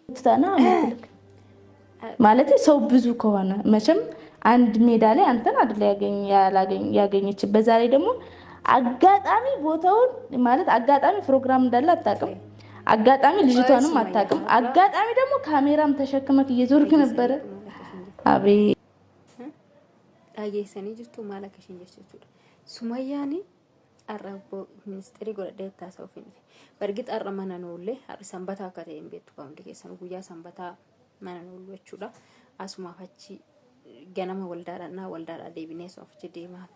ትተና ማለት ሰው ብዙ ከሆነ መቼም አንድ ሜዳ ላይ አንተን አይደለ ያገኘች። በዛ ላይ ደግሞ አጋጣሚ ቦታውን ማለት አጋጣሚ ፕሮግራም እንዳለ አታውቅም። አጋጣሚ ልጅቷንም አታውቅም። አጋጣሚ ደግሞ ካሜራም ተሸክመክ እየዞርክ ነበረ። አቤት። Dhageessanii jirtu maal akka isheen jettu jechuudha. Sumayyaan har'a ministeerii godhadhee taasisuuf hin dhufe. Bargit har'a mana noollee har'i sanbataa akka ta'e hin beektu hundi keessan guyyaa sanbataa mana noollu jechuudha. Asumaaf achi ganama waldaadhaan waldaadhaa deebinee asumaaf achi deemaa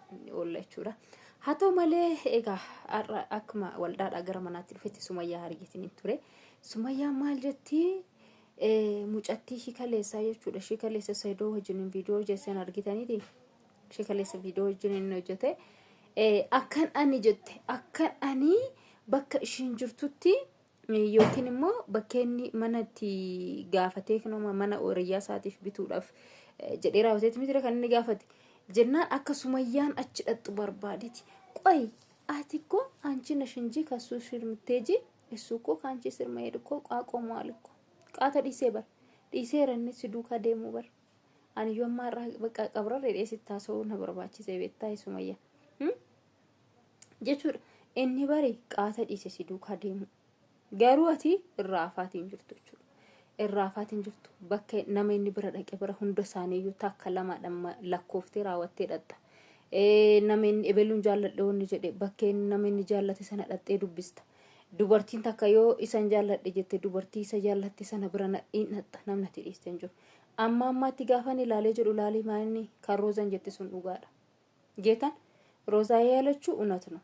oolla jechuudha. Haa ta'u malee egaa har'a akkuma waldaadhaa gara manaatti dhufetti Sumayyaa argitiin ture. Sumayyaan maal jettii? Mucattii ishii kaleessaa jechuudha. Ishii kaleessa Saidoo wajjin viidiyoo hojjetan argitaniiti. Ishii kaleessa viidiyoo wajjin inni hojjete. Akkan ani jette, akkan ani bakka ishiin jirtutti yookiin immoo bakka inni mana itti gaafatee kanuma mana horiyaa isaatiif bituudhaaf jedhee raawwateetti miti kan inni gaafate. Jennaan akka Sumayyaan achi dhaqxu barbaadeti. ቆይ ati እኮ አንቺ ነሽ እንጂ ከሱ ስር የምትሄጂ፣ እሱ እኮ ከአንቺ ስር መሄድ እኮ አቆመዋል እኮ። Qaata dhiisee bar dhiiseera, inni si duukaa deemuu bar. Ani yoo ammaa irraa bakka qabrarra hidhee sitti haasa'uu na barbaachise beektaa Sumayyaa jechuudha. Inni bari qaata dhiise si duukaa deemu, garuu ati irraa afaatiin jirtu jechuudha. Irraa afaatiin jirtu, bakka nama inni bira dhaqe bira hunda isaaniiyyuu takka lamaadhaan lakkooftee raawwattee dhaqxa. Nama inni ebeluun jaalladhe wanni jedhe bakka nama inni jaallate sana dhaqxee dubbista. Dubartiin takka yoo isan jaalladhe jette dubartii isa jaallatte sana bira hin dhaqxa, namni ati dhiiste hin jiru. Amma ammaatti gaafan ilaalee jedhu ilaalee maalinni kan Roozan jette sun dhugaadha. ጌታን ሮዛ ያለችው እውነት ነው።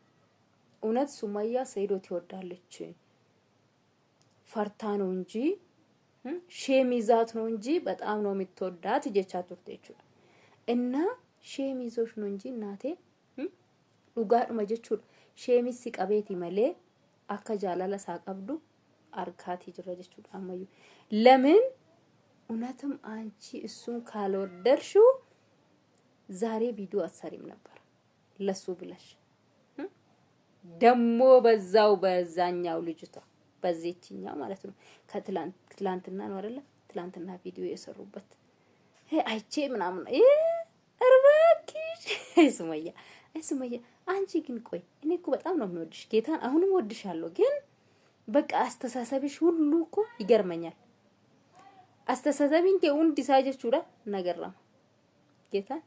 እውነት ሱመያ ሰይዶ ትወዳለች። ፈርታ ነው እንጂ shame ይዛት ነው እንጂ በጣም ነው የምትወዳት jechaa turte jechuudha. እና shame ይዞሽ ነው እንጂ እናቴ dhugaadhuma jechuudha. Shame si qabeeti malee akka jaalala isaa qabdu argaatii jira jechuudha ammayyuu. ለምን እውነትም አንቺ እሱን ካልወደድሽው ዛሬ ቪዲዮ አትሰሪም ነበር ለሱ ብለሽ። ደሞ በዛው በዛኛው ልጅቷ በዚህኛው ማለት ነው። ከትላንት ትላንትና ነው አይደለ? ትላንትና ቪዲዮ የሰሩበት አይቼ ምናምን እርባኪሽ ሱመያ፣ አይ ሱመያ፣ አንቺ ግን ቆይ እኔ እኮ በጣም ነው የምወድሽ ጌታን፣ አሁንም ወድሻለሁ። ግን በቃ አስተሳሰብሽ ሁሉ እኮ ይገርመኛል። Astasasabiin kee hundi isaa jechuudha nagarrama. ጌታን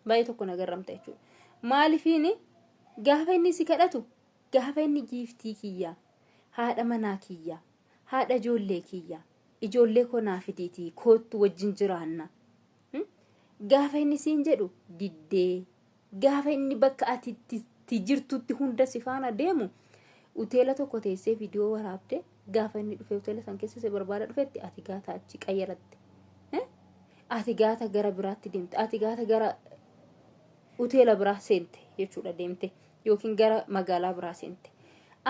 baay'ee tokko nagarramta jechuudha. Maalifiini gaafa inni si kadhatu, gaafa inni giiftii kiyyaa, haadha manaa kiyyaa, haadha ijoollee kiyyaa, ijoollee koo naa fidiitii koottu wajjin jiraanna. Gaafa inni siin jedhu diddee, gaafa inni bakka ati itti jirtutti hunda si faana deemu hoteela tokko teessee viidiyoo waraabde, gaafa inni dhufee hoteela san keessa si barbaada dhufetti ati gaata achi qayyaratte. Ati gaata gara biraatti deemte, ati gaata gara hoteela biraa seente jechuudha deemte yookiin gara magaalaa biraa seente.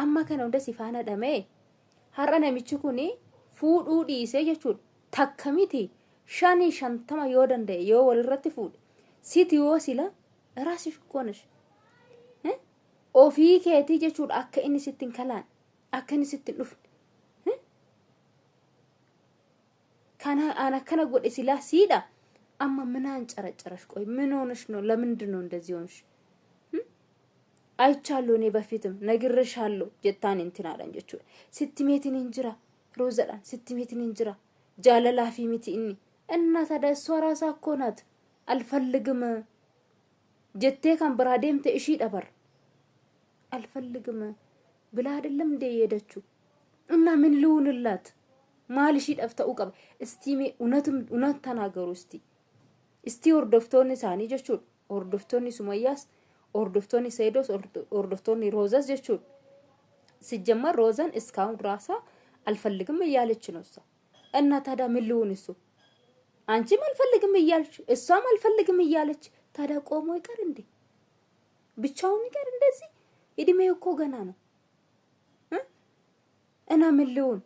Amma kana hunda si faana dhamee har'a namichi kun fuudhuu dhiisee jechuudha. Takka miti, shanii 50 yoo danda'e yoo walirratti fuudhe siti yoo sila ራስሽ እኮ ነሽ ofii keetii jechuudha, akka inni sitti hin kalaan, akka inni sitti hin dhufne kana ana akkana godhe silaa siidha. amma ምን አንጨረጨረሽ? ቆይ ምን ሆነሽ ነው? ለምንድን ነው እንደዚህ ሆንሽ? አይቻለሁ እኔ በፊትም ነግሬሻለሁ jettaan intinaadhaan jechuudha. Sitti meetiin hin jira Roozadhaan, sitti meetiin hin jira, jaalalaa fi miti inni እና ታዲያ እሷ ራሷ እኮ ናት አልፈልግም jettee kan biraa deemte ishiidha bar. አልፈልግም ብላ አይደለም እንደ የሄደችው? እና ምን ልሁንላት? Maal ishiidhaaf ta'uu qaba? እስቲ እውነትም እውነት ተናገሩ እስቲ። እስቲ hordoftoonni isaanii jechuudha, hordoftoonni Sumayyaas, hordoftoonni Seedos, hordoftoonni Roozas jechuudha. ሲጀመር ሮዛን እስካሁን ራሷ አልፈልግም እያለች ነው እሷ። እና ታዲያ ምን ልሁን? እሱ አንቺም አልፈልግም እያለች እሷም አልፈልግም እያለች ታዲያ ቆሞ ይቀር እንዴ? ብቻውን ይቀር እንደዚህ? እድሜው እኮ ገና ነው። እና ምን ልሁን?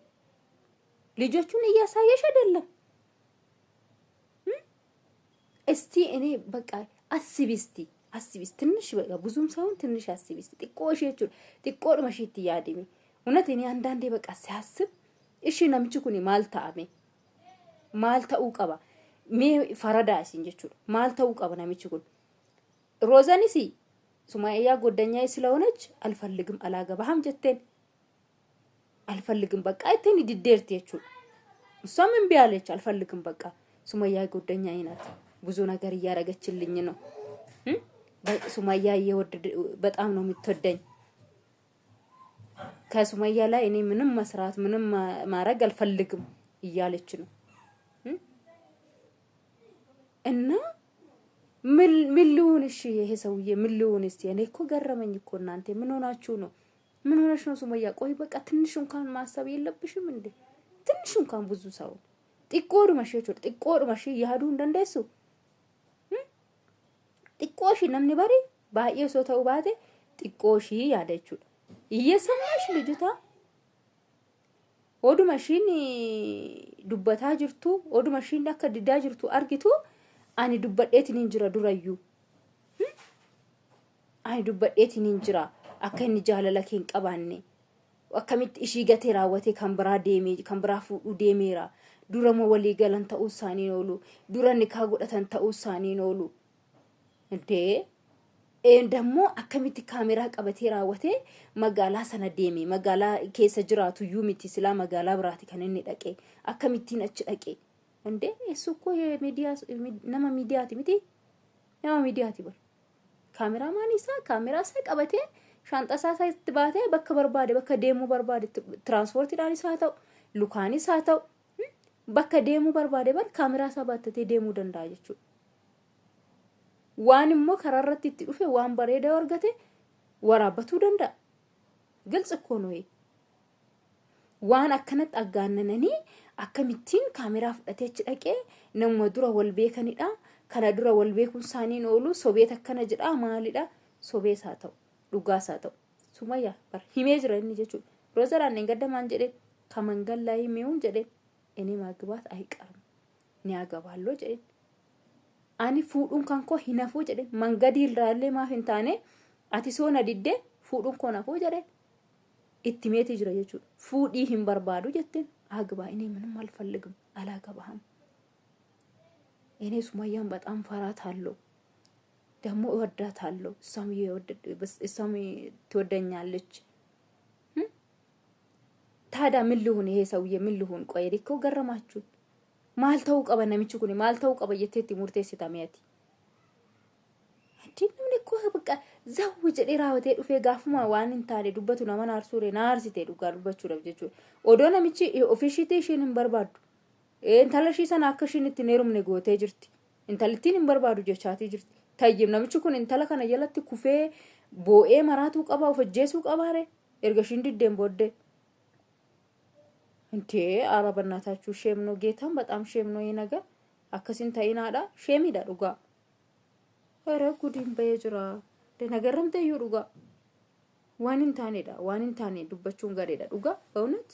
ልጆቹን እያሳየሽ አይደለም? እስቲ እኔ በቃ አስቢ እስቲ፣ አስቢ ትንሽ፣ በቃ ብዙም ሳይሆን ትንሽ አስቢ እስቲ። Xiqqoo ishee jechuudha, xiqqoodhuma isheetti yaadime. እውነት እኔ አንዳንዴ በቃ ሲያስብ Ishii namichi kun maal ta'ame? Maal ta'uu qaba? Mee faradaa isin jechuudha. Maal ta'uu qaba namichi kun? Roozanis Sumayyaa ጓደኛዬ ስለሆነች አልፈልግም አላገባህም jetteen, አልፈልግም በቃ jetteen diddeerti jechuudha. እሷም እምቢ አለች። አልፈልግም በቃ ሱመያ ጓደኛዬ ናት፣ ብዙ ነገር እያደረገችልኝ ነው። ሱመያ እየወደደ በጣም ነው የምትወደኝ። ከሱመያ ላይ እኔ ምንም መስራት ምንም ማድረግ አልፈልግም እያለች ነው። እና ምን ምን ልሁን? እሺ ይሄ ሰውዬ ምን ልሁን? እስቲ እኔ እኮ ገረመኝ እኮ። እናንተ ምን ሆናችሁ ነው? ምን ሆነሽ ነው ሱመያ? ቆይ በቃ ትንሽ እንኳን ማሰብ የለብሽም እንዴ? ትንሽ እንኳን ብዙ ሰው xiqqoodhuma ishee jechuudha. Xiqqoodhuma ishee yaaduu hin dandeessu. Xiqqoo ishii namni bari baay'ee osoo ta'uu baate xiqqoo ishii yaada jechuudha. እየሰማሽ ልጅቷ oduma ishiin dubbataa jirtu, oduma ishiin akka didaa jirtu argitu, ani dubbadheetiin hin jira durayyuu. Ani dubbadheetiin hin jira akka inni jaalala kee hin qabaanne. Akkamitti ishii gatee raawwatee kan biraa deemee kan biraa fuudhuu deemeera. Dura moo walii galan ta'uu isaanii oolu. Dura nikaa godhatan ta'uu isaanii oolu. Indee ደግሞ akkamitti kaameraa qabatee raawwatee magaalaa sana deeme? Magaalaa keessa jiraatu iyyuu miti, silaa magaalaa biraati kan inni dhaqe. Akkamittiin achi dhaqe? እንዴ እሱ እኮ የሚዲያ nama miidiyaati miti? Nama miidiyaati bar. Kaameramaan isaa kaameraa isaa qabatee shaanxaa isaa itti baatee bakka barbaade, bakka deemuu barbaade, tiraanspoortiidhaanis haa ta'u lukaanis haa ta'u, bakka deemuu barbaade bar kaameraa isaa baattatee deemuu danda'a jechuudha. Waan immoo karaa irratti itti dhufe waan bareedaa argate waraabbatuu danda'a. ግልጽ እኮ ነው። Waan akkanatti aggaannananii akkamittiin kaameraa fudhatee achi dhaqee? Namuma dura wal beekanidha. Kana dura wal beekuun isaaniin oolu sobeet akkana jedha maalidha? Sobees haa ta'u dhugaas haa ta'u Sumayyaa bar himee jira inni jechuudha. Roozaraan hin gaddamaan jedheen ከመንገድ ላይ የሚሆን jedheen እኔ ማግባት አይቀርም ni አገባለሁ jedheen, ani fuudhuun kan koo hin hafuu jedheen. Mangadii irraallee maaf hin taane ati soo na diddee fuudhuun koo hafuu jedheen itti meetii jira jechuudha. Fuudhii hin barbaadu jetteen አግባ እኔ ምንም አልፈልግም አላገባህም። እኔ ሱመያን በጣም ፈራታለሁ፣ ደግሞ እወዳታለሁ፣ እሷም ትወደኛለች። ታዲያ ምን ልሁን? ይሄ ሰውዬ ምን ልሁን? ቆይ እኮ ገረማችሁ። Maal ta'uu qaba namichi kun? Maal ta'uu qaba jetteetti murteessita mi'ati? Namni እኮ በቃ zaw jedhee raawwatee dhufee gaafuma waan hin taane dubbatu nama naarsuure na aarsite dhugaa dubbachuudhaaf jechuudha. Odoo namichi ofiishiitii ishiin hin barbaaddu. Intala ishii sana akka ishiin ittiin heerumne gootee jirti. Intalittiin hin barbaadu jechaatii jirti. Tayyib namichi kun intala kana jalatti kufee boo'ee maraatuu qaba, of ajjeesuu qabaare erga ishiin diddeen booddee. እንዴ ኧረ በእናታችሁ shame ነው፣ ጌታም በጣም shame ነው ይሄ ነገር። Akkasiin ta'inaadha, sheemiidha dhugaa. ኧረ ጉዲin bahee jira. Nagaramte iyyuu dhugaa. Waan hin taanedha, waan hin taane dubbachuun gareedha dhugaa በእውነት.